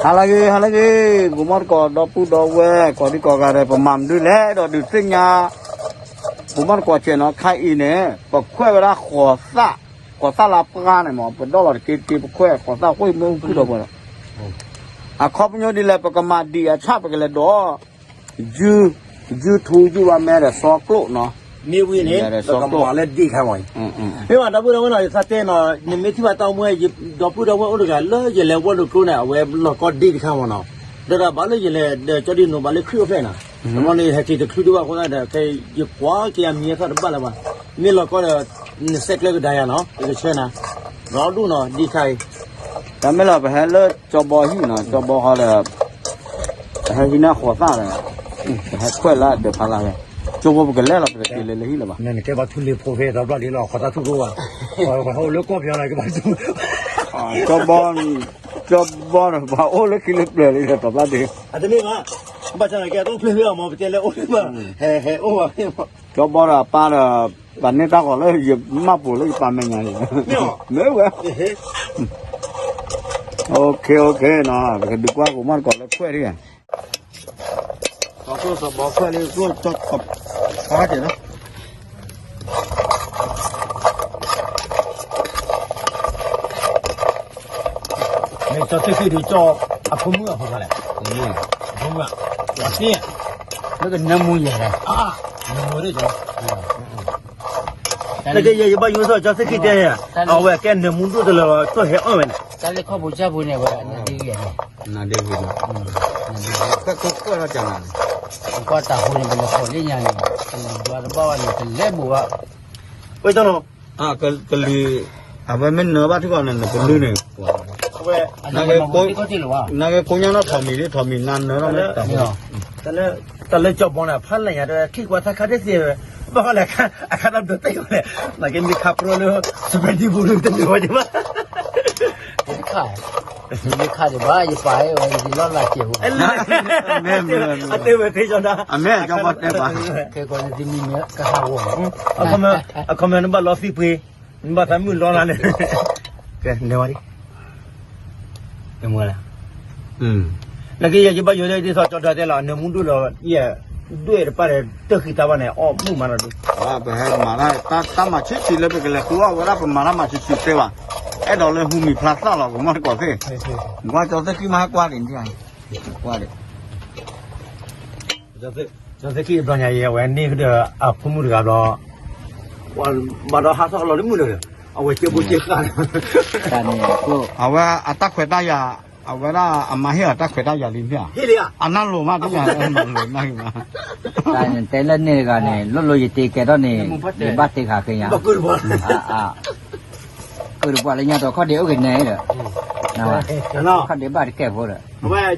ဟါလၢအဂ့ၤ ဟါလၢအဂ့ၤ ဂိၤမီၢ်တကိးဒီပုၢ်ဒီဝဲၢ် ကိးဒံကိးဂၤဒီး ပမၤမနုၤလဲၣ်ဒီးဒုးသ့ၣ်ညါ ဂိၤမီၢ်တကိးဆဲးနီၤ ခါအံၤန့ၣ် ပခွဲးဝဲဒၣ်ဃိးသၣ်, ဃိးသၣ်လၢပှၢ်န့ၣ်မး ပဒီၣ်လီၤတက့တက့ ပခွဲးဃိးသၣ်ဃိၣ်မ့ၢ်အိၣ်ဖုၣ်ဒီးပှၤဒီး အခီပညီဒ်လဲၣ် ပကမၤဒံးအဆၣ် ပကလဲၤဒိး ယုၢ်, ယုၢ်ထူယုၢ်ဘၣ်မဲဒီးစီကျိၣ်နီၤ, မ့ၢ်ဝံၤန့ၣ် ပကမၤလၢဒံးခါမးအံၤ, မ့ၢ်ဘၣ်ဒီပုၢ်ဒီဝဲၢ်နီၤ ယသးတဲနီၤ နမ့ၢ်ထံၣ်ဘၣ်တၢ်အိၣ်မူ ဒီပုၢ်ဒီဝဲၢ်အိၣ်တဂၤလၢယလဲၤဝီလိာ်ကျိန့ၣ် အဝဲလီၤကီဒံးတခါမးနီၤ, ဒီးဘၣ်လၢယလဲၤဒီးကၠီဒံနိးဘၣ်လၢခရံာ်အိၣ်ဖျဲၣ်နီၤ, တမီန့ၣ်ဟဲက့ၤတချုးဒံးဘၣ်အဃိသတးဒီး ခဲအံၤယကွၢ်က့ၤအမံၤအသၣ်တဘၣ်လၢၤဘၣ်, မ့ၢ်လီၤကီဒီး နစဲးကျၢကဒါယၤနီၤ ယကဆှၢနၤ, ဒီဒူၣ်နီၤ ဒံးခါအံၤ တၢ်မ့ၢ်လီၤ ပဟဲလၢကၠီဘီဟံၣ်နီၤ ကၠီဘီဃီဒီး ပဟဲဟံးန့ၢ်ဃိးသၣ်ဒီး ပဟဲခွဲးလၢအဒၢးဖးလၢ်ဝဲ, ကၠီဘီပကလဲၤလီၤ ပတက့ၤလဲၤလၢဟံၣ်လၢၤဘၣ်, နကဲဘၣ်ထူလံၤဖိဖဲသီဘျီလံလီၤ ဃိးသၣ်ထူၣ်ကိၣ်ဘၣ်, ပှၤဟဲအိၣ်လၢကီၢ်ပယီၤလီၤ ကဘၣ်ထူ, ကၠီဘီ, ကၠီဘီဒီးပှၤအိၣ်လၢခံလၢပျၢၤလံဒီး သီဘျီဒ့, အတမ့ၢ်ဘၣ်, ဘၣ်ဆၣ်န့ၣ်ကဲအတအိၣ်ဖျဲၣ်ဖဲအီၤမး ပတဲလၢအိၣ်ဖဲဘၣ်, ဟဲအိၣ်ဘၣ်ဖဲမး ကၠီဘီဒီးအပၢ်ဒီး ပှၤန့ၢ်တၢ်ဂီၤလၢယမၢ်ပူၤလၢယပၢ်မဲာ်ညါန့ၣ်, မ့ၢ်ဝဲ, အိၣ်ခ့ အိၣ်ခ့နီၤ ပကဒုးကွၢ်ဂိၤမီၢ်တကိးလၢခွဲးဒံး, ကၠီဘီခွဲးလၢကျိၣ်ကၠီဘီဖးတ့ၢ်လီၤ မ့ၢ်ကၠီသ့ၣ်ဃံဒီးကၠီအဖိမုၣ်အဖိခွါလဲၣ်, အဖိမုၣ်, အဖိမုၣ်, လၢကနၢမူယဲၢ်လဲၣ်, နၢမူသ့ၣ်ကၠီ, လၢကယဲၢ်ယဘၣ်ယိၣ်စီၤကၠီသ့ၣ်ဃံတဲယၤ, အဝဲကဲနၢမူဒိၣ်တလၢာ်လီၤ ထိၣ်ဟဲအီၣ်ဝဲန့ၣ်, တၢ်လၢခီၣ်ပူၤကၠၢ်ပူၤန့ၣ် အဝဲနဒ့ဂ့ၤန့ၣ်, နဒ့ဂ့ၤန့ၣ်, ကၢၣ်ကၢၣ်ထီၣ်ကၠီနၤန့ၣ်, ပကွၢ်တၢ်ဟူန့ၣ် ပလဲၤခိးလၢညါန့ၣ်, ပလဲၤဒွးတဘၣ်ဘၣ်န့ၣ် ပလဲၤဘူးဘၣ်, ဝဲကၠီနီၤ ကလုာ်, အဝဲမ့ၢ်နၢဘၣ်ထံကီၢ်န့ၣ် နကလုာ်န့ၣ်, နာ်က့ကိညါနီၢ်ထီၣ်မံၤလံ ထီၣ်မံၤနၤနၢထီၣ်မ့ၢ်တၢ်, တၢ်လၢကၠီဘီန့ၣ် ဖးလဲၣ်ညါတခံကွၢ်သၣ်ခါတသ့ဝဲ, ဘၣ်ဃီလဲၣ်, အခါတဘျီတ့ၢ်ဝဲလဲၣ်, နာ်က့မ့ၢ်ခါပျီလၢ စပံးဒံပူၤလၢတမ့ၢ်ဝဲဒံးဘၣ် တခါ, မ့ၢ်ခါဒံးဘၣ် ယပာ်ဝဲယလီၢ်လၤစဲးဖိ, အတဲဝဲသ့ၣ်ကၠီဒၣ်, အမ့ၢ်ကၠီဘီတဲပှၤ, ခဲကီးနတမံၤမ့ၢ်ကဟးဂီၤမး, အခီပညီနဘၣ်လီသံပှ့ၤ, နဘၣ်သးမုၣ်လီလၢ်န့ၣ်, ကဲ, နမလဲၣ်, နာ်က့ယဲယဘၣ်ယိၣ်ဒ်သိးကၠီဒၣ်တဲလီၤ နၢမူဒိၣ်လီၤ, ယဲ, ဒွဲၣ်တပၣ်ဒီးတၢ်ဃံသးဘၣ်န့ၣ် အီၣ်မုၣ်မးနီၤဒုး, ပဟဲမၤတၢ်, တၢ်မၤဆံးဆံးလၢပကလဲၤဃုအီၣ်ဝဲဒၣ်ပမၤတၢ်မၤဆံးဆံးတဲဘၣ်, အဲၣ်ဒိးလၢဟူမံၤဖျါသၣ်လီၤ ပမီၢ်တကိးသ့ၣ်, ကွၢ်ကၠီသ့ၣ်ဃံမးဟဲကွၢ်ဒံး, ကွၢ်ဒံး ကၠီသ့ၣ်ဃံအဘျီညါအံၤ အဝဲန့ၢ်ဒီးအဖိမုၣ်တဂၤဘျီ, ဘၣ်ဒီးဟးထီၣ်လီၤလၢမုၢ်ဒီး, အဝဲစ့ဘိစ့ဃာ်, တၢ်န့ၣ်, အဝဲအတၢ်ခွဲးတၢ်ယာ်, အဝဲဒၣ်အမါဟ့ၣ်အီၤတၢ်ခွဲးတၢ်ယာ်လံမ့ၢ်ဧါ, အနၢ်လိၤမးတယၤ, တၢ်န့ၣ်တဲလၢန့ၣ်တဂၤန့ၣ် လိၣ်လိၣ်ယတ့ကဲထီၣ်န့ၣ်, ယဘၣ်တ့ခးခဲညါ, ကုၢ်တပှၢ်လၢညါဒီးခီၣ်ဒ့အိၣ်ကနဲဒီး, ခီၣ်ဒ့ဘၣ်တကဲဖိဒီး, အဝဲ, ဒီ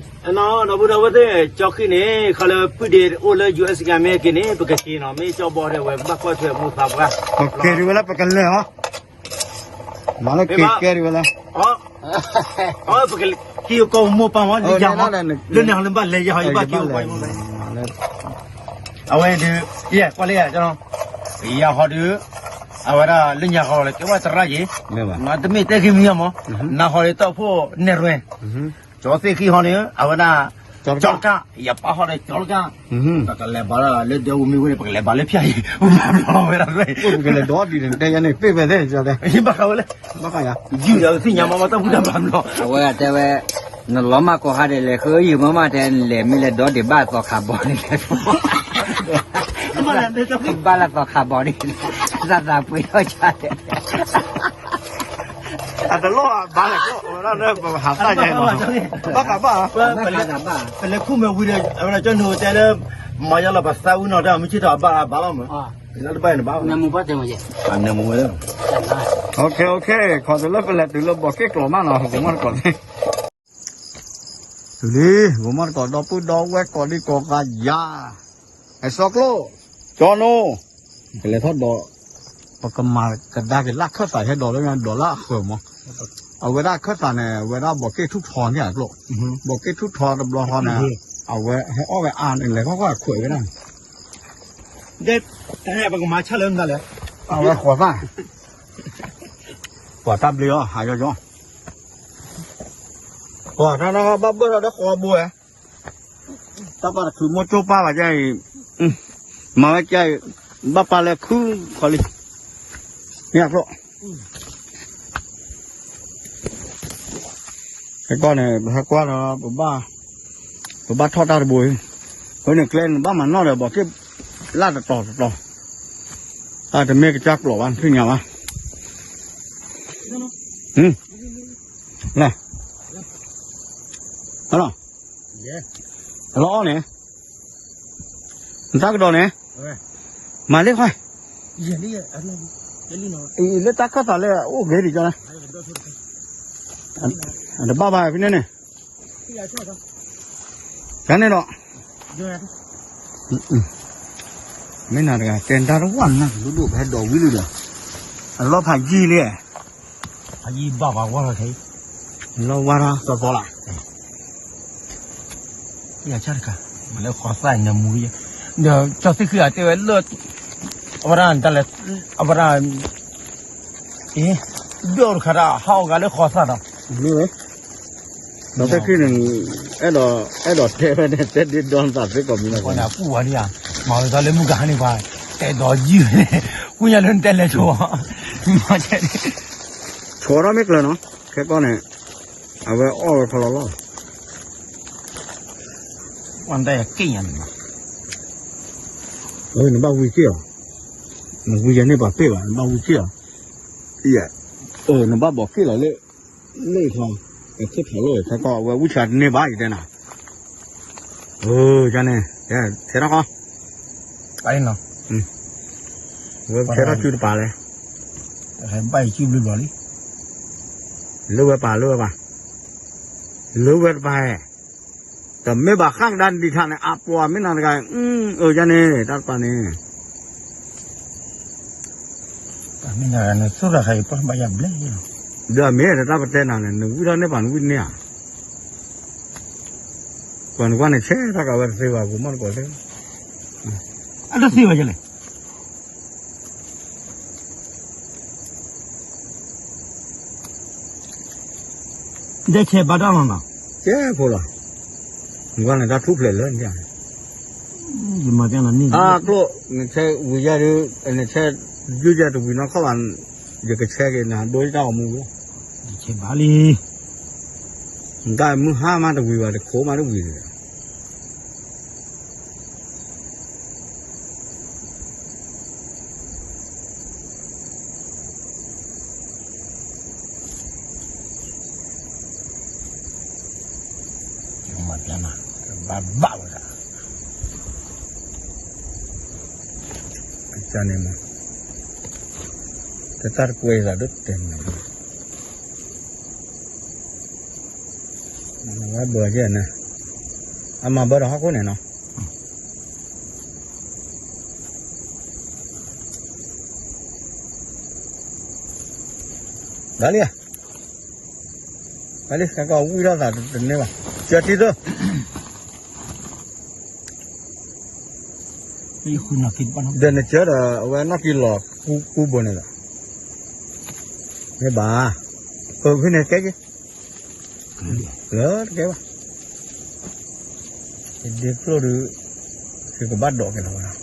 ပုၢ်ဒီဝဲၢ်သ့ၣ် ကၠီဃံန့ၣ် ခီလၢပုၢ်ဒ့အိၣ်လၢ ယူၢ်အ့း ကမ့ၢ်က့ၤန့ၣ် ပကက့ၤနီၤ မ့ၢ်ကၠီဘီဒီး အဝဲဘၣ်ကွၢ်ထွဲမိၢ်သးပှၢ်, ပကက့ၤဒံးဝဲလၢပကလဲၤအီၤ, မ့ၢ်လၢက့ၤကဲဒံးဝဲလၢ, ပက့ၤကီၢ်မိၢ်ပၢ်မ့ၢ်, လၢညါဟီလၢဘၣ်လဲၤယၤဟီ ယဘၣ်က့ၤအိၣ်ပှၤ, အဝဲဒုး, ယဲၢ်ကွၢ်လၢယၤ, ယၤဟီဒုး, အဝဲဒၣ်လၢညါဟီလီၤ ကဲဝဲသရၣ်ယံၤ, တမ့ၢ်တဲဂ့ၤမံၤယၤမး, နၤဟီဒုးတီၢ်ဖှိၣ်နဲၣ်ရွဲၣ် ကၠီသ့ၣ်ဃံဟီန့ၣ် အဝဲဒၣ်, ကၠီတကၣ်, ယပၢ်ဟီဒီးကၠီတကၣ်, ပကလဲၤဘၣ်လၢဒဲဝူမံၤဝဲန့ၣ် ပကလဲၤဘၣ်လၢဖၠၣ်အံၤ, ပဘၣ်ဘျီဝဲဒၣ်, ပကလဲၤဒီးဒ်န့ၣ် တဲယၤန့ၣ် ပ့ၢ်ဝဲသ့ၣ်, ဘၣ်ဃးယၤ, ယုၢ်ဒီးသ့ၣ်ညါမး မ့ၢ်တၢ်ဘူၣ်တၢ်ဘါဘျီ, အဝဲတဲဝဲ, နလီၤမၢ်ကိးဟါဒီး လဲၤဃုယုၢ်မးမးတဲ လဲၤမ့ၢ်လဲၤဒီးဒံးဘၣ်သီခးဘီန့ၣ်, ဘၣ်လၢသီခးဘီန့ၣ်, သးသးပှ့ၤထီၣ်ဆါတဲ အတလီၢ်ဘၣ်လဲၣ်, ပဟးသၣ်ညါနီၤ, ဘၣ်ဃးဘၣ်, ပလဲၤခူၣ်မဲာ်ဝံၤဒီး အဝဲဒၣ်ကၠီနိတဲလၢ မၤယါလီၤပသးဝံၤနီၤ တၢ်မုၢ်ဆ့ၣ်ထီၣ်အဘၣ်အဘၣ်လီၤမး, လၢတဘၣ်န့ၣ်ဘၣ်, နမူဘၣ်တဲမးယဲ, နမူဝဲလၢ, ခီးတလၢပလဲၤတုၤလၢဘီးက့ၣ်ကျိၤမးနီၤ ပမီၢ်တကိးသ့ၣ် တုၤလံ, ပမီၢ်တကိးဒီပုၢ်ဒီဝဲၢ်ကိးဒံကိးဂၤယၤ, ဟဲစီကျိၣ်, ကၠီနိ, ကလဲၤထီၣ်ဒီး, ပကမၤကဒါက့ၤလၢခၢၣ်သးဟဲဒီးလၢညါဒီးလၢအဃၢၤမး, အဝဲဒၣ်ခၢၣ်သးန့ၣ် အဝဲဒၣ်ဘီးက့ၣ်ထူၣ်ထီန့ၣ်အကျိၣ်, ဘီးက့ၣ်ထူၣ်ထီတဘျီဃီန့ၣ်, အဝဲဟဲအီၣ်ဝဲအါန့ၣ် လဲၤဃီၣ်ဃီၣ်အခွဲးဝဲဒၣ် ဒ်တၢ်ပကမၤဆၣ်လၢမတၤလဲၣ်, အဝဲဃိးသၣ်, ပှၤတၢ်ဘျ့အီၤ ဟးယီယီ, ပှၤထီၣ်နီၣ်ဘၣ်ဘၢၣ်ထီၣ်ဒီးဃီဘိဝဲ, တၢ်ပာ်တချုးမိၢ်ကၠိပာ်ဘၣ်ကဲအံၤ, မၤဝဲကဲအံၤ, ဘၣ်ပာ်လၢခုခီလံ, မ့ၢ်အဖျိ, ခဲကီၢ်န့ၣ် ပဟဲကွၢ်ဒီး ပဘၣ်ထီၣ်တၢ်တဘိအံၤ, အဃိန့ၣ်ကျဲန့ၣ်ဘၣ်မၤနီၣ်ဒီး ဘီးက့ၣ်လၢတတီၤတတီၤ, တၢ်တမ့ၢ်ကစၢ်ကျိာ်ဘၣ် နသ့ၣ်ညါဘၣ်, လီၤအီၣ်န့ၣ်, နတၢ်ကဒီးန့ၣ်, မၤလၢခွါ, လၢတၢ်ခၢၣ်သးလၢအအိၣ်ဂ့ၤဒံးကီ, တဘၣ်ဘၣ်ဖဲန့ၣ်န့ၣ်, ကန့ၣ်ဒီး, မ့ၢ်နၤတဂၤ တဲတၢ်တဝၣ်နၤ ဒိၣ်ဒိၣ်ဖဲဒိးဝံၤလံဒီး, အလီၢ်ဖးယံာ်လံ, ဖးယံာ်ဘၣ်ဘၣ်ဝါလီၤခဲအံၤ, လီၢ်ဝါထီၣ်သီသီလီၤ, ယဆၣ်တခါ, မၤလၢဃီသၣ်နမူ, ဒီးကၠီသ့ၣ်ဃံအတဲဝဲလၢ, အဝဲဒၣ်တၢ်လဲၤ, အဝဲဒၣ်, ဒိၣ်တခါတၢ်ဟးအီၣ်ဂၤလၢဃီသၣ်ဒီး, မ့ၢ်ဝဲ ဒီးသ့ၣ်ခံန့ၣ်, အဲၣ်ဒိး, အဲၣ်ဒိးတဲဖဲန့ၣ် တဲဒ့ဒီနသးသ့ကိးမံၤလီၤ, ပှၤန့ၣ်အကူၣ်ဝဲဒၣ်ဧါ, မၤဝဲသးလၢမုၢ်ကဟါန့ၣ်ပှၤ, တဲဒီးယုၢ်, ကူၣ်ညါလၢနတဲလဲၤဆိ, မၤတဲ, ဆိထီၣ်မ့ၢ်ကျၢၤနီၤ, ခဲကီၢ်န့ၣ်, အဝဲအီၣ်ဝဲခီလီၤလီၤ, ပှၤတၢ်ယက့ၣ်ညါန့ၣ်, နဘၣ်ဝံၤက့ၣ်အီၤ, နဝံၤယၤန့ၢ်ပှၤပ့ၢ်ဘၣ် နဘၣ်ဝံၤက့ၣ်အီၤ, နဘၣ်ဘီးက့ၣ်လီၤလၢ, လၢခီ, ပခိၣ်ထီၣ်လိၣ် ခဲကီၢ် အဝဲဝံၣ်ဆါတန့ၢ်ဘၣ် ယတဲနၤ, န့ၣ်, ထဲထီၣ်ခီ, ဝဲထဲထီၣ်စုတပၤလဲၣ်, ဘၣ်ယစုဘျုးဘျီလံ, လၢဝဲပၤ လၢဝဲပၤ, လၢဝဲတပၤ, တမ့ၢ်ဘၣ်ဃၣ်ကဒါဒံးထါန့ၣ် အပှၤမ့ၢ်နၤတဂၤ, အၢ ယန့ၣ် တၢ်တပၤန့ၣ် မ့ၢ်နၤတဂၤန့ၣ် သူၣ်ရၣ်ခါအံၤ ပှၤဘၣ်ယၤဘျဲၣ်လီၤ, ဒီးမ့ၢ်ဒီးတၢ်ပတဲနၤန့ၣ် နဝံၣ်ထီၣ်န့ၢ်ပှၤ နဝံၣ်န့ၢ်ဧါ, ပှၤနကွၢ်န့ၣ် ဆဲးထီၣ်ကးဝဲတသ့ဘၣ် ပှၤမီၢ်တကိးသ့, အတသ့ဘၣ်ယလဲၣ် ဒဲးဆဲးဘၣ်တၢ်လီၤနီၤ, ကဲဖိလီၤ, နကွၢ်န့ၣ် တၢ်ထူၣ်ဖျဲးလၢန, ယမၤတၢ်လီၤန့ၣ်, အကျိၣ်, နဆဲးဝံၤယဲဒုး, နဆဲးယုၢ်ယဲတဝံၤနီၢ်ခီၣ်ဘၣ်, ယကဆဲးက့ၤနၤ ဒိယတၢ်ဂီၤမူလီၤ, ဆဲးဘၣ်လံ, နတၢ်မုၢ်ဟါမးတဝံၤဘၣ် တခိးမးတဝံၤန့ၣ် မၤပျါနၤ, ဘၣ်ဘၣ်ဝဲဒၣ်, ကန့ၣ်မး, တတၢ်တကွဲးသးဒိၣ်တဲာ်န့ၣ်, ဝဲဘၢကဲန့ၣ်, အမၤဘၢဒီးဟီၣ်ခိၣ်န့ၣ်နီၤ ဘၣ်လံဧါ, ဘၣ်လံ ခဲကီၢ်ဝံၣ်ထီၣ်သးတန့ၢ်ဘၣ်, ကၢတံၢ်သိ, ဒီးနကၢဒီး အဝဲနီၢ်ကံလီၤကူဘိန့ၣ်ဒီး, မ့ၢ်ဘၣ်, ပဖဲန့ၣ်ကဲက့ၤ လၢတကဲဘၣ်, ဒ့ကျိၣ်ဒုး, ကဘၣ်ဒိးက့ၤလီၤဝဲဒၣ်,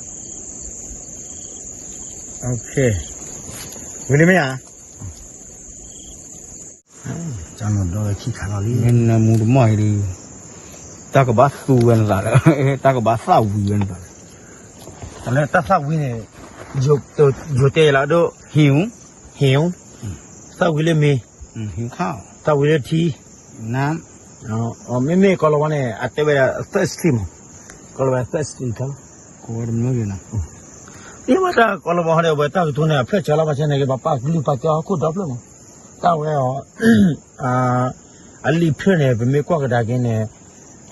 ဝံၤလံမ့ၢ်ဧါ, မ့ၢ်နမူတမီၢ်အံၤဒုး, တၢ်ကဘၣ်သူဝဲနသးလၢ, တၢ်ကဘၣ်သၣ်ဝံၤဝဲနသးလၢ, တၢ်သၣ်ဝံၤန့ၣ်, ယိၤတဲလီၤဒိၣ်, ဟံၣ်, ဟံၣ်, သၣ်ဝံၤလၢမ့ၤ, သၣ်ဝံၤလၢထံ, မ့မ့ၢ်ကီၢ်လီၤဝါန့ၣ် အတဲဝဲဒၣ် thirsty မး, ကီၢ်လီၤဝါ thirsty တမ့ၢ်, မ့ၢ်ဝဲတၢ်ကီၢ်လီၤဝါဟီဒီး အဝဲတၢ်ကတိၤန့ၣ် အဖျၢၣ်စှၤလီၤ ဘၣ်ဆၣ်န့ၣ် ကဘၣ်ပာ်ကလုၢ်ပာ်ကၠီဟီၣ်ခိၣ်ဒီဖျၢၣ်မး, တၢ်ဝဲအီၤ အလံာ်ဖျၢၣ်န့ၣ် ပမ့ၢ်ကွၢ်ကဒါက့ၤန့ၣ်,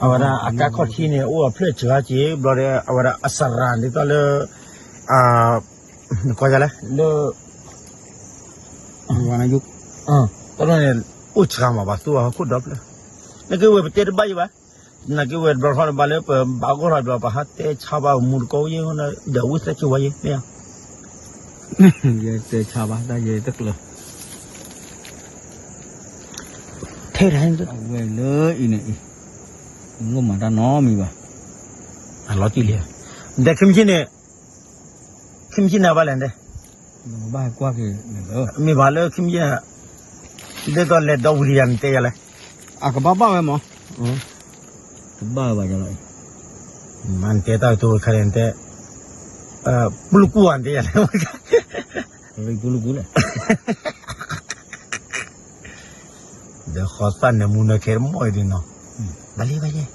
အဝဲဒၣ်အကါခီၣ်ထံးန့ၣ် အိၣ်အဖျၢၣ်စှၤက့ၤ ဘျီဒီး အဝဲဒၣ်အစရၣ်ဒ်သိးလၢ, နကွၢ်လဲၣ်, လၢ, တၢ်န့ၣ်, အိၣ်စှၤမး ဘၣ်သူအဟီၣ်ခိၣ်ဒီဖျၢၣ်, နက့ဝဲပတဲတဘၣ်ယံၤဘၣ်, နက့ဝဲတဘျီထီၣ်န့ၣ် ဘၣ်လၢပဘၣ်ဂီၢ်ထီၣ်ဘျီ ပဟးတဲဆါဘၣ်မူတကိးယဲၢ်, ဒီးဝံသးစူၤဝဲယဲၢ်, မ့ၢ်ဧါ, ယတဲဆါဘၣ်တၢ်ယဲၢ်တကျၢၤ ထဲ ဟဲတဟဲ အဝဲလၢအံၤန့ၣ်အံၤ လိၣ်မၤတၢ်နီတမံၤဘၣ်. အလီၤတံၢ်လံ, ဒဲ ခဲမုၢ်ဆ့ၣ်န့ၣ်, ခဲမုၢ်ဆ့ၣ်န့ၣ်ဘၣ်လဲၣ်ဒဲ, ဘၣ်ဟဲကွၢ်က့ၤ, မ့ၢ်ဘၣ်လၢခဲမုၢ်ဆ့ၣ်, ဒ်သိးလဲၤဒီဝံၤလံယၤနတဲယၤလဲၣ်, အကဘၣ်ဘၣ်ဝဲမး, တဘၣ်ဝဲဘၣ်လီၤ, မ့ၢ်နတဲတၢ်ကတိၤခါန့ၣ်နတဲ, ပူၤလူၤကူၣ်ဧါနတဲယၤလဲၣ်, ပူၤလူၤကူၣ်လဲၣ် ဒီးဃီသၣ်နၢမူနၢခဲတမီၢ်အံၤဒ်နီၤ, ဘၣ်လံဘၣ်ယဲ,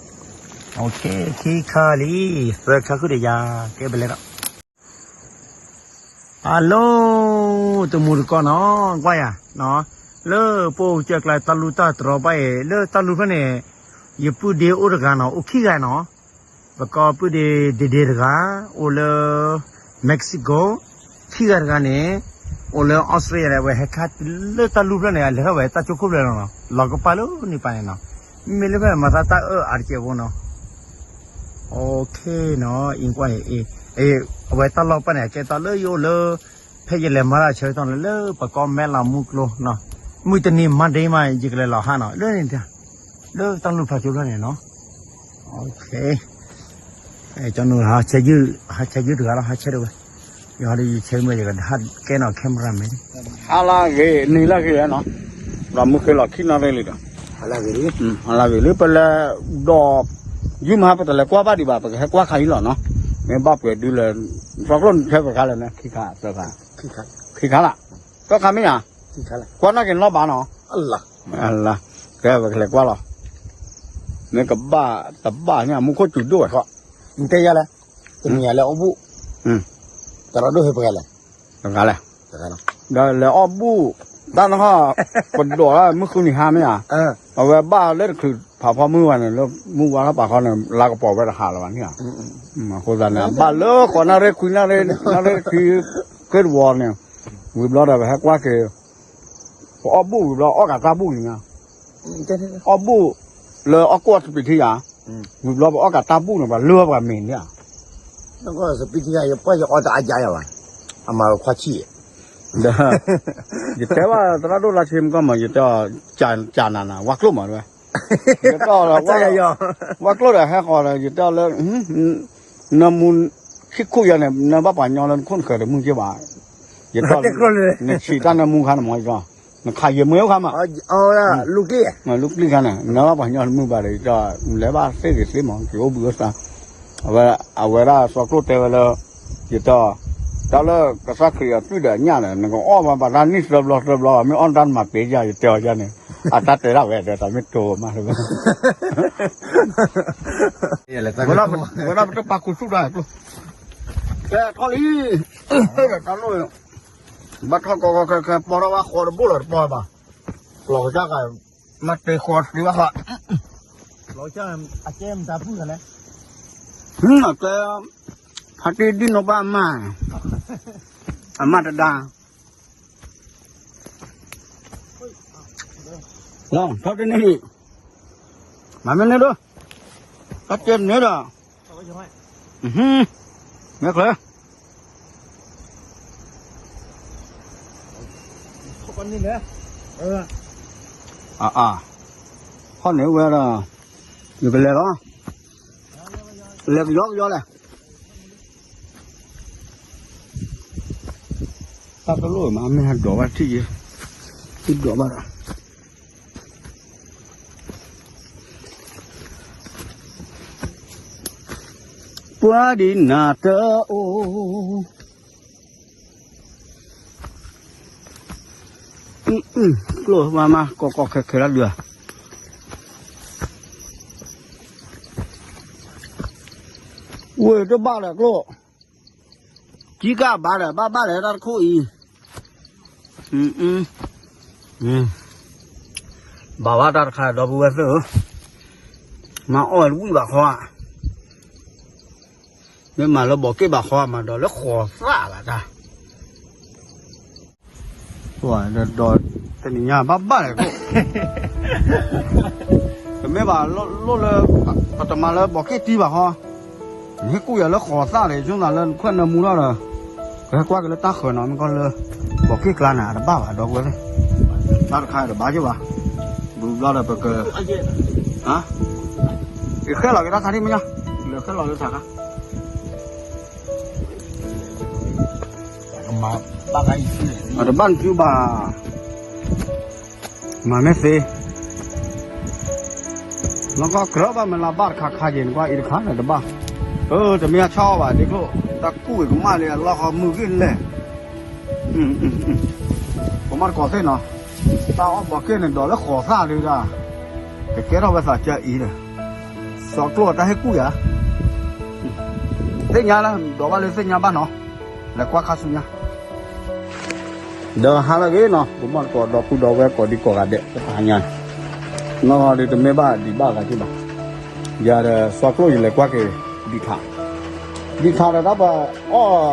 ခံခါလံ, သၢခါဃုာ်ဒီးယၤ, ကဲပလဲၤဒီး, အလိၤ, တမူတကိးနီၤ, ကွၢ်ယၤ, လၢပအိၣ်ကၢကျါတၢ်လူၢ်တၢ်တြီၤဘၣ်အံၤ လၢတၢ်လူၢ်ဖျၢၣ်န့ၣ်, ယပုၢ်ဒ့အိၣ်တဂၤနီၤ, အိၣ်ခံဂၤနီၤ, ပကီၢ်ပုၢ်ဒ့ဒ့ဒ့တဂၤ, အိၣ်လၢ Mexico, ခံဂၤတဂၤန့ၣ်, အိၣ်လၢ Australia န့ၣ် အဝဲဟဲခါလၢတၢ်လူၢ်ဖျၢၣ်န့ၣ် အလဲၤထီၣ်ဝဲတၢ်ကၠိခိၣ်ဖျၢၣ်လီၤနီၤ, လီၤကပၤလၢန့ၣ်ပၤန့ၣ်နီၤ, မ့မ့ၢ်လၢဖဲမၤသးတၢ်အၢၣ်အါတကဲးဖိနီၤ, အနီၤ, အဝဲတၢ်လီၢ်ပၢၢ်န့ၣ် အကဲတၢ်လၢယအိၣ်လၢ, ဖဲယလဲၤမၤတၢ်ဆၢကတီၢ်န့ၣ် လၢပကီၢ်မဲၢ်လးမူကျိနီၤ, မုၢ်တနံၤ Monday မး ယကလဲၤလီၤဟးနီၤ, လၢန့ၣ်, လၢတၢ်လူၢ်ဖျၢၣ်ကၠိဖျၢၣ်န့ၣ်နီၤ, ကၠီနူၤဟးဆဲးယုၢ်, ဟးဆဲးယုၢ်တဂၤလီၤ, ဟးဆဲးတဝဲ, ယဟီဒီးယဆဲးမ့ၢ်ယကဟးကဲနီၤ camera man, ဟါလၢဂ့ၤ နံၤလၢဂ့ၤနီၤ, ပှၤမုၢ်ဃ့လီၤခံနီၣ်ရ့ၣ်လံဒီး, ဟါလၢဂ့ၤလံ, ဟါလၢဂ့ၤလံ ပလဲၤ, ဒီး, ယုၢ်မဟါပတလဲၤကွၢ်ဘၣ်ဒံးဘၣ် ပကဟဲကွၢ်ခါအံၤလီၤနီၤ, မ့ၢ်ဘၣ်ပှဲၤဒုလၢ, သီကျိၣ်နဆဲးပှဲၤခါလဲၣ်န့ၣ် ခံခါသၢခါ, ခံခါလီၤ, သၢခါမ့ၢ်ဧါ, ကွၢ်နီၣ်က့ၤနီၣ်ဘၣ်နီၤ, လၢ, ကဲပကလဲၤကွၢ်လီၤ, မ့ၢ်ကဘၣ်တဘၣ်န့ၣ် မူခိၣ်စူၤဒိၣ်ဝဲ, တဲယၤလဲၣ်, တနံၤညါလဲၤအီၣ်ဘူၣ်, တရၢ်ဒိၣ်ဟဲပှဲၤလဲၣ်, တဂၤလဲၣ်, ဒီးလဲၤအီၣ်ဘူၣ်, တၢ်နဟီၣ်, ပဒိးလၢမုၢ်ဃုနံၤဟါမ့ၢ်ဧါ, အဝဲဘၣ်လၢတချုးဖးဖီမုၢ်ဝဲန့ၣ် လၢမုၢ်ဝါထီၣ်ပာ်ခီန့ၣ် လါကပီၤဝဲတဟးလၢၤဘၣ်န့ၣ်ဧါ, အဃိသတးန့ၣ် ဘၣ်လၢဃိးနၣ်ရ့ၣ်ခွံနၣ်ရ့ၣ်, နၣ်ရ့ၣ်ခံ, ဃ့တဝီန့ၣ်, ဝံၤဘျီဒီးပဟဲကွၢ်က့ၤ, ပအီၣ်ဘူၣ်ဝံၤဘျီအီၣ်ကးတၢ်ဘူၣ်န့ၣ်, အီၣ်ဘူၣ်, လၢအီၣ်ကိၣ်အစပံးထံယၤ, ဝံၤဘျီပအီၣ်ကးတၢ်ဘူၣ်န့ၣ် ပှၤလၢပှၤမ့ၤန့ၣ်ဧါ, စပံးထံယၤ ယပှၢ်ယအီၣ်တအါယါယၤဘၣ်, အမၤခွါဆံၣ်, ဒီး, ယတဲဘၣ်သရၣ်ဒိၣ်လါဆ့မကီၢ်မး ယတဲအီၤ, ကၢ်နၤနၤ ဝါကျိၣ်မးတဝဲ, ယတဲအီၤ, ဝါကျိၣ်ဒီးဟဲဃီၤဒီး ယတဲအီၤလၢ, နၢမူ, ခံခိၣ်ယၤန့ၣ် နဘၣ်ပှၤညီလၢနခိၣ်နဃၢၤတမုၢ်က့ဘၣ်, ယတဲအီၤ, နဆံးတၢ်နၢမူခါန့ၣ်မး ယတဲအီၤ, နခးယဲၢ်မွဲအိၣ်ခါမး, လူၢ်ကျံၣ်ခါန့ၣ် နဘၣ်ပှၤညီတမုၢ်ဘၣ်ဒီး ယတဲအီၤ လဲၤဘၣ်သ့ဂ့ၤသ့မး က့ၤအိၣ်ဘှံးအိၣ်သါ, အဝဲဒၣ်သီကျိၣ်တဲဝဲလၢ, ယတဲအီၤ, တၢ်လၢကစၢ်ခရံာ်အသွံၣ်ဒီးအညၣ်ဒီး နကအီၣ်ဘၣ်ဘၣ်တၢ်နံၣ်သၢဘျီသၢဘျီ မ့ၢ်အီၣ်တၢ်နမၤပ့ၤယၤ ယတဲအီၤယၤန့ၣ်, အတၢ်တဲဒၣ်ဝဲဒီးတၢ်မ့ၢ်တိၤမးတဝဲ, ဝဲဒၣ်ပတပာ်ခူသူၣ်တၢ်ကျိၣ်, ကဲထီၣ်လံ, တၢ်လိၣ်, ဘၣ်ထီၣ်ကီကီခဲခဲ ပီထီၣ်ဘၣ်ဃီတဘိလီၤတပီဘၣ်, လီၤကစၢ်ဂၤ, မၤတ့ဃီတ့ဘၣ်ဃီ, လီၤကစၢ်, အကဲမတၤပုၢ်ဂၤလဲၣ်, အကဲ, ဖါတံၢ်ဒံၣ်နီၢ်ဘၣ်အမါ, အမါတဒါ, လီၤထီၣ်တန့ၢ်ဒံး, မၤမ့ၢ်န့ၣ်ဒိၣ်, တၢ်ကဲန့ၣ်ဒီး, မ့ၢ်ချၢ အါ, ဟီၣ်န့ၣ်ဝဲဒီး, ယကလဲၤလီၤ, လဲၤကယီကယီလဲၣ်, တၢ်တလိၣ်မး မ့ၢ်ဟဲဒိးဘၣ်ထံၣ်ယဲ, ထံၣ်ဒိးဘၣ်ဒီး ပှၤဒ်နၤတအိၣ်, ကျိၣ်မၤမၤ ကီကီခဲခဲလၢဒုး, ဝဲတဘၣ်ဒီးကျိၣ်, ကံကဘၣ်ဒီး ဘၣ်ဘၣ်ဒီးတၢ်တခိၣ်အံၤ, ဘၣ်ဘၣ်တၢ်တခါဒီပုၢ်ဝဲၢ်သ့ၣ်ဧၢ, မၤအီၣ်ဝံၣ်ဘၣ်ဃီဧါ, မ့ၢ်မၤလၢဘီးက့ၣ်ဘၣ်ဃီဧါ မၤဒီးလၢဃိးသၣ်ဘၣ်တၢ်, ဒီးတနံၤညါဘၣ်ဘၣ်လဲၣ်ကိၣ်, တမ့ၢ်ဘၣ်လိၣ်လၢ, ပတမၤလၢဘီးက့ၣ်တံၢ်ဘၣ်ဃီ, နဟ့ၣ်ကူၣ်ယၤလၢဃိးသၣ်ဒီး ဆိသးလၢနခွဲးနၢမူထီၣ်ဒီး, ကဟဲကွၢ်က့ၤလၢတၢ်ဃၢၤနီၤ မ့ၢ်ကီၢ်လၢ, ဘီးက့ၣ်ကျါန့ၣ် အတဘၣ်ဘၣ်ဒီပုၢ်ဝဲၢ်သ့ၣ်, တၢ်တခါအံၤတဘၣ်က့ၣ်ဘၣ်, ဘျီဒီးပက, ယဃဲလီၤက့ၤတၢ်ခါဒ်မ့ၢ်ညါ, လၢဃဲလီၤလၢထးခါ, အတဘၣ်နစုဘၣ်, မၤမ့ၢ်သ့, နကကြၢးဘၣ်မ့ၢ်လၢဘၣ်တခါခါယံၤနကွၢ်အံၤတခါန့ၣ်တဘၣ်, တမ့ၢ်အဆီဘၣ်ဒ့ကျိၣ်, တၢ်ကူၣ်အံၤကမၣ်လံအလီၢ်ဃီမုၢ်ဂံၢ်လဲၣ် ပမ့ၢ်တကိးသ့ၣ်နီၤ, တၢ်အီၣ်ဘီးက့ၣ်န့ၣ်ဒိးလၢဃိးသၣ်ဒုဒၣ်, ကကဲထီၣ်ဝဲသးကၢအံၤဒီး, စီကျိၣ်တၢ်ဟ့ၣ်ကူၣ်ယၤ, သ့ၣ်ညါလၢဒိးဘၣ်လၢသ့ၣ်ညါဘၣ်နီၤ, လဲၤကွၢ်ခါဆူညါ ဒီးဟါလၢအဂ့ၤနီၤ ပမ့ၢ်တကိးဒီပုၢ်ဒီဝဲၢ်ကိးဒံကိးဂၤဒဲး တဟါညါ, နီၢ်ဂီၤဒုးတမ့ၢ်ဘၣ်ဒံးဘၣ်ဂၤက့ဘၣ်, ယၤဒီးစီကျိၣ်ယလဲၤကွၢ်က့ၤ, ဒံးခး, ဒံးခးဒီးတၢ်ပအီၣ်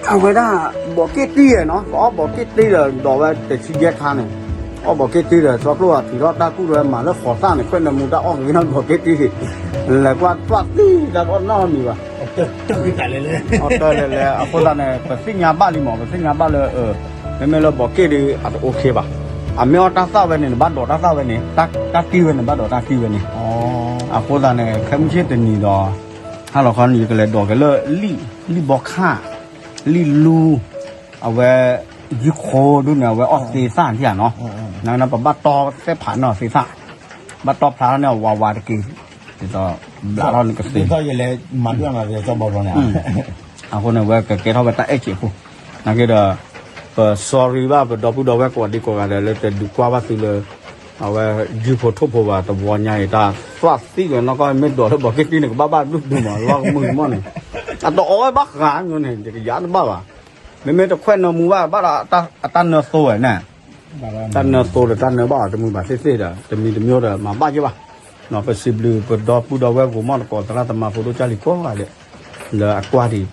အဝဲဒၣ်, ဘီးက့ၣ်တံၢ်နီၤ ပအီၣ်ဘီးက့ၣ်တံၢ်ဒီးဒိးဝဲတဆံယဲၢ်ခါန့ၣ်, အီၣ်ဘီးက့ၣ်တံၢ်ဒီးစီကျိၣ်အထံးထီၣ်တၢ်ကူၣ်ဒီးမၤလၢဃိးသၣ်န့ၣ် ခွဲးနၢမူတၢ်အီၣ်ဂ့ၤနီၤဘီးက့ၣ်တံၢ်, လဲၤကွၢ်သွၣ်သံတၢ်တအီၣ်နီတမံၤဘၣ်, အီၣ်တၢ်လဲၤလဲၤ အဃိသတးန့ၣ် ပသ့ၣ်ညါဘၣ်လံမး ပသ့ၣ်ညါဘၣ်လၢ မ့မ့ၢ်လၢဘီးက့ၣ်ဒီး အတအိၣ်ခ့ဘၣ်, အမ့ၢ်အီၣ်တၢ်သၣ်ဝဲန့ၣ် နဘၣ်ဒိးတၢ်သၣ်ဝဲန့ၣ်, တၢ်တံၢ်ဝဲန့ၣ် ဘၣ်ဒိးတၢ်တံၢ်ဝဲန့ၣ်, အဃိသတးန့ၣ် ခဲမုၢ်ဆ့ၣ်တနံၤဒီး, ဟါလီၤခီန့ၣ် ယကလဲၤဒိးက့ၤလၢ, လံၣ်ဘီခၣ်, လံၣ်လူ, အဝဲ, ယုၢ်ခိဒုန့ၣ် အဝဲအီၣ်သ့သၣ်ထံၣ်ဧါနီၤ, နပဘၣ်တီသဲၣ်ဖးနီၤသ့သၣ်, ဘၣ်တီဖျါထီၣ်န့ၣ်ဝးဝးတက့ၢ်, ဒ်သိး, ဘျးထီၣ်န့ၣ်ကသ့, အဃိန့ၣ် ဝဲကကဲထီၣ်ဝဲတၢ်အဲၣ်စ့းဖိ, နာ်က့ဒီး, ပ sorry ဘၣ် ပဒီပုၢ်ဒီဝဲၢ်ကိးဒံကိးဂၤဒဲးလၢတဒုးကွၢ်ဘၣ်သုလၢ, အဝဲ, ယုၢ်ဖိထိၣ်ဖိဘၣ်တဝီညါအံၤ တၢ်သွၣ်သံဝဲနီၢ်ကီၢ် မ့ၢ်ဒိးလၢဘီးက့ၣ်တံၢ်န့ၣ် ကဘၣ်ဘၣ်ဘျုးဒုးမး လီၤကမုာ်မးန့ၣ်, အတအီၣ်ဝဲဘၣ်ဃးန့ၣ် ယကယၤတဘၣ်ဘၣ်, မ့မ့ၢ်တခွဲးနၢမူဘၣ်ဘၣ်ဒီး, အတၢ်နၢသိဝဲန့ၣ် တၢ်နၢသိဒီးတၢ်နၢဘၣ်အီၤတမုာ်ဘၣ်သ့ၣ်သ့ၣ်ဒီး တမံၤတမံၤဒီးမၤဘၣ်က့ဘၣ်, ပစံးဘျုးပဒီပုၢ်ဒီဝဲၢ်ဂိၤမီၢ်တကိးသရၣ်သမါဖိဒိၣ်ကၢ်လံၤကိးဂၤဒဲး, လၢအကွၢ်ဒံး,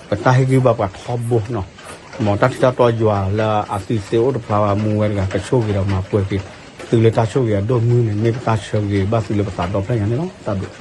ပတၢ်ဟ့ၣ်ဂံၢ်ဘါပှၤထီဘိနီၤ, မ်တၢ်ထံၣ်တၢ်တီယွၤလၢအသုသ့အိၣ်တဖျါဘၣ်မူဝဲတဂၤ ကဆိၣ်ဂ့ၤဒီးမၤပှဲၤက့ၤ, သုလၢတၢ်ဆိၣ်ဂ့ၤအဒိၣ်မုၢ်န့ၣ် မ့ၢ်ပတၢ်ဆၢဂ့ၤဘၣ်သုလၢပသးဒီဖျၢၣ်ညါန့ၣ်လီၤ. တၢ်ဘျုး